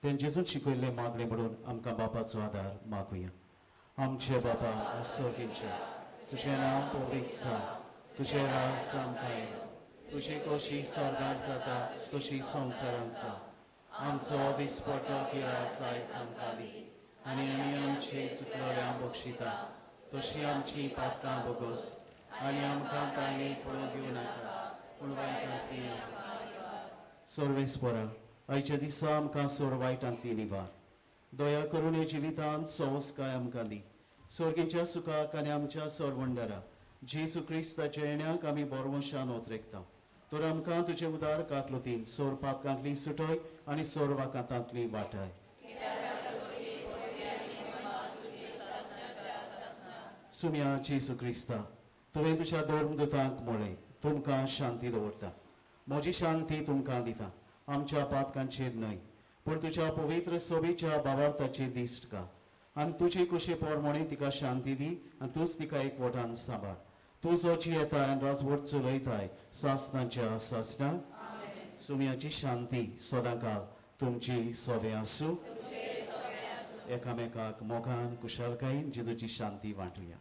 तें जेजून शिकयल्लें मागणें म्हणून आमकां बापाचो आदार मागुया. आमचे बापा आसोगींचे, तुजें नांव पवित्र जावं, तुजें राज आमकां येवं, तुजी खोशी स्वर्गार जाता तशी संवसारांत जावं. आमचो दिसपट्टो किरास आयज आमकां दी आनी आमी आमची चुकलोल्यांक बक्षिता तशी आमची पातकां बोगस आनी आमकां तांणी पळोवंक दिवं नाका पूण वायटांतली सर्वेस्परा आयच्या दिसा आमकां सोर वायटांतली निवार. दया करून हे जिवितांत सवस्काय आमकां दी. स्वर्गींच्या सुखाक आनी आमच्या सरवंडरा जेजू क्रिस्ताच्या येण्याक आमी बरवंशान ओतरेकता. तर आमकां तुजे उदार काकलुतीन सोर पातकांतली सुटय आनी सोर वाकांतांतली वाटाय. सुम्या जेजू क्रिस्ता, तुवें तुज्या धर्मदूतांक म्हळें, तुमकां शांती दवरता, म्हजी शांती तुमकां दिता, आमच्या पातकांचेर न्हय पूण तुज्या पवित्र सोबीच्या बाबार्थाचेर दिश्ट घाल आनी तुजे कुशे प्रमाणे तिका शांती दी आनी तूंच तिका एकवटान सांबाळ. तूं जो जियेताय आनी राजवट चलयताय सासनाच्या सासनाक. सुम्याची शांती सदांकाल तुमची सोवे आसूं. एकामेकाक मोगान कुशालकायेन जेजूची शांती वांटुया.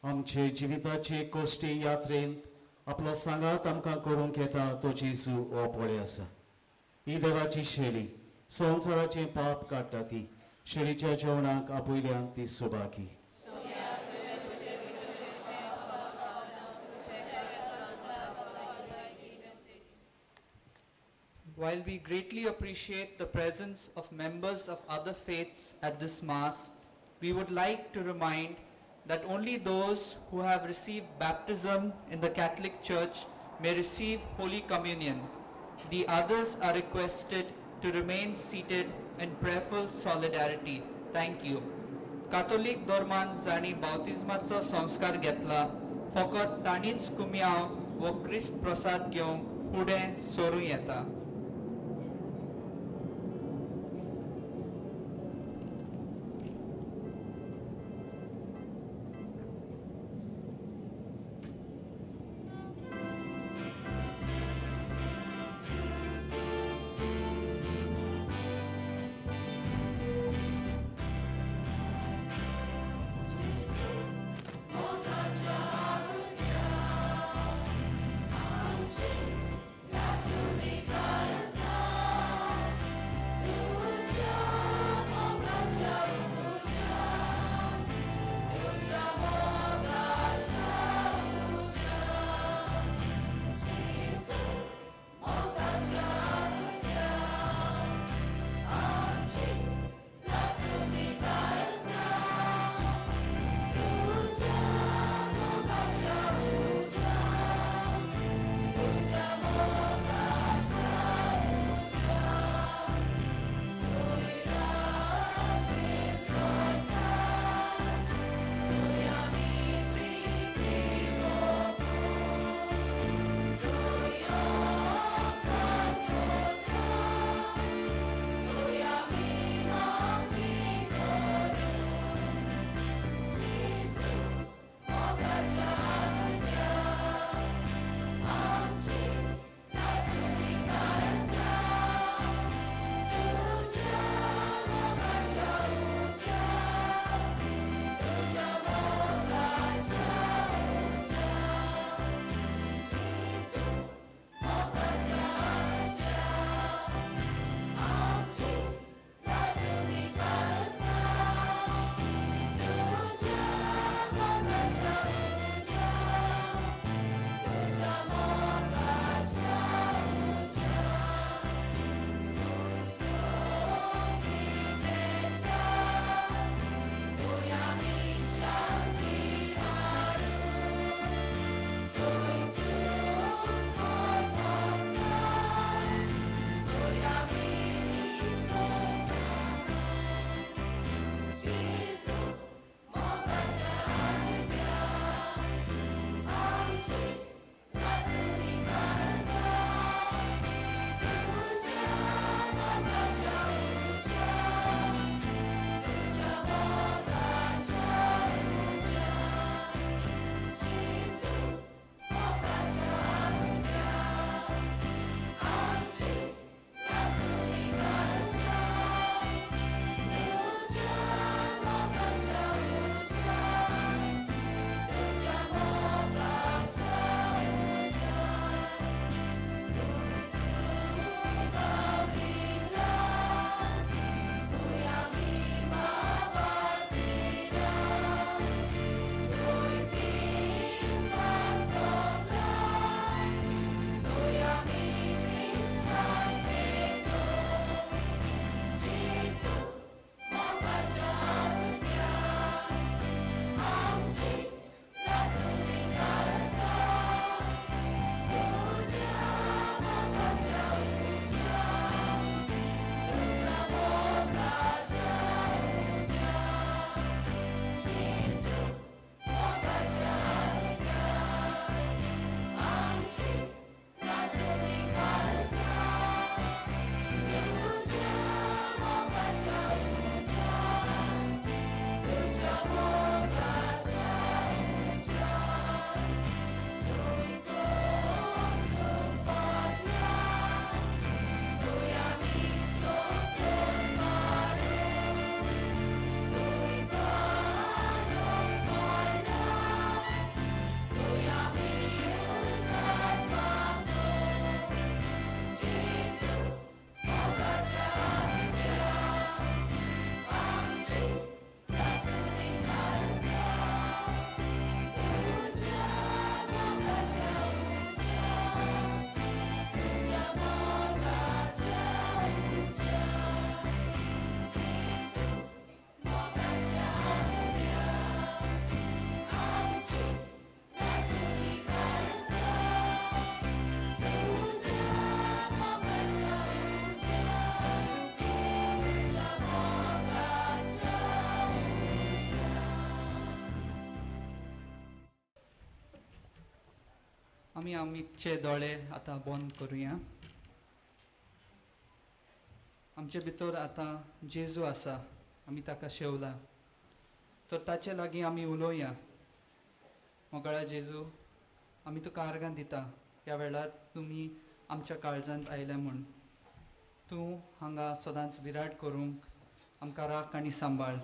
आमचे जिविताचे कोश्टी यात्रेंत आपलो सांगात आमकां करूंक येता तो जेजू हो पळय आसा. ही देवाची शेळी संवसाराचें पाप काडटा ती शेळीच्या जेवणाक आपयल्यान ती सुबाकी. While we greatly appreciate the presence of members of other faiths at this Mass, we would like to remind that only those who have received baptism in the Catholic Church may receive Holy Communion. The others are requested to remain seated in prayerful solidarity. Thank you. Catholic धर्मान जांणी बाप्तिज्माचो संस्कार घेतला फकत तांणीच कुमयांव वो क्रिस्त प्रसाद घेवंक फुडें सरूं येता. La आमी आमचे दोळे आतां बंद करुया. आमचे भितर आतां जेजू आसा, आमी ताका शेवला, तर ताचे लागीं आमी उलोवया. मोगाळा जेजू, आमी तुका आर्गां दिता ह्या वेळार तुमी आमच्या काळजांत आयल्या म्हूण. तूं हांगा सदांच विराट करूंक आमकां राख आनी सांबाळ.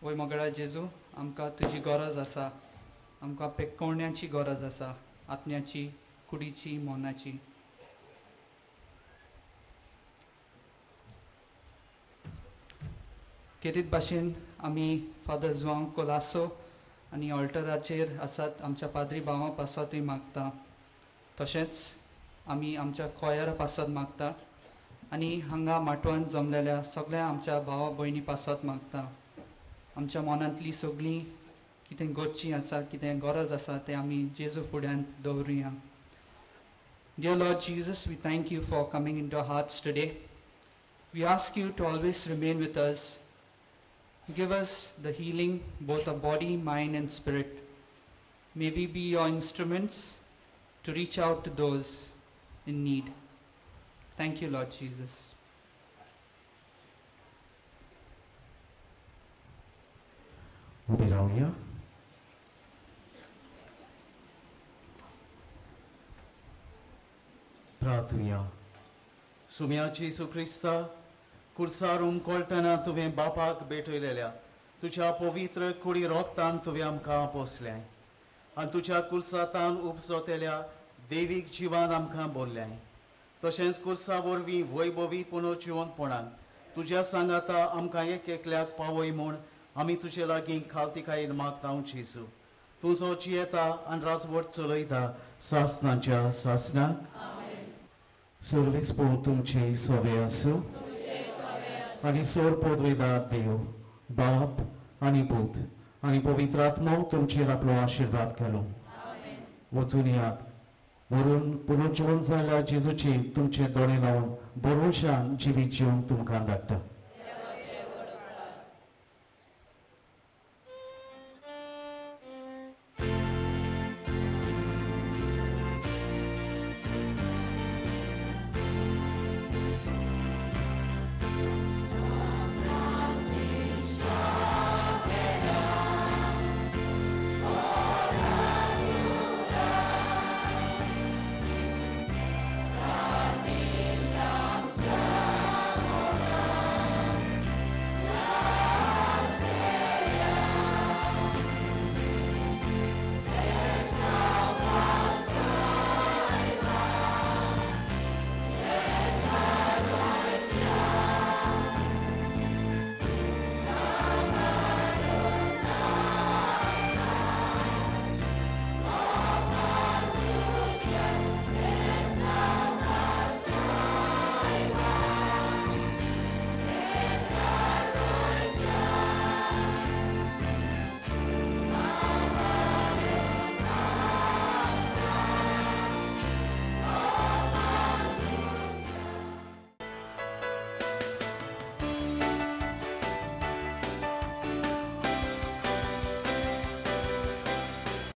वय मोगाळा जेजू, आमकां तुजी गरज आसा, आमकां पेकोवण्याची गरज आसा, आत्म्याची, कुडीची, मनाची. केरीत भाशेन आमी फादर जुआंव कोलासो आनी ऑल्टराचेर आसात आमच्या पाद्री भावां पासतूय मागता. तशेंच आमी आमच्या कोयरा पासत मागता आनी हांगा माटवान जमलेल्या सगळ्या आमच्या भावा भयणी पासत मागता. आमच्या मनांतली सगळीं कितें गरजी आसा, कितें गरज आसा तें आमी जेजू फुड्यान दवरुया. Dear Lord Jesus, we thank you for coming into our hearts today. We ask you to always remain with us. Give us the healing, both of body, mind, and spirit. May we be your instruments to reach out to those in need. Thank you, Lord Jesus. उबी रावया. प्रार्थुया. सुम्या जेजू क्रिस्ता, कुर्सार उमकोळटना तुवें बापाक भेटयलेल्या तुज्या पवित्र कुडी रोगतान तुवें आमकां पोसलें आनी तुज्या कुर्सातान उपजोतेल्या देवीक जिवान आमकां बोल्लें. तशेंच कुर्सा वरवीं वैभवी पुनर्जिवंतपणान तुज्या सांगाता आमकां एक एकल्याक पावय म्हूण आमी तुजे लागीं खालतिकायेन मागता. जेजू, तूं जो जियेता आनी राजवट चलयता सासनाच्या सासनाक. सर्वीस पोर तुमची सवे आसूं आनी सोर पोदवेदा देव बाप आनी पूत आनी पवित्र आत्मो तुमचेर आपलो आशिर्वाद घालूं. वचून यात मरून पुनर्जिवन जाल्ल्या जेजूची तुमचे दोळे लावन बरोवशान जिवीत जिवंक तुमकां धाडटा.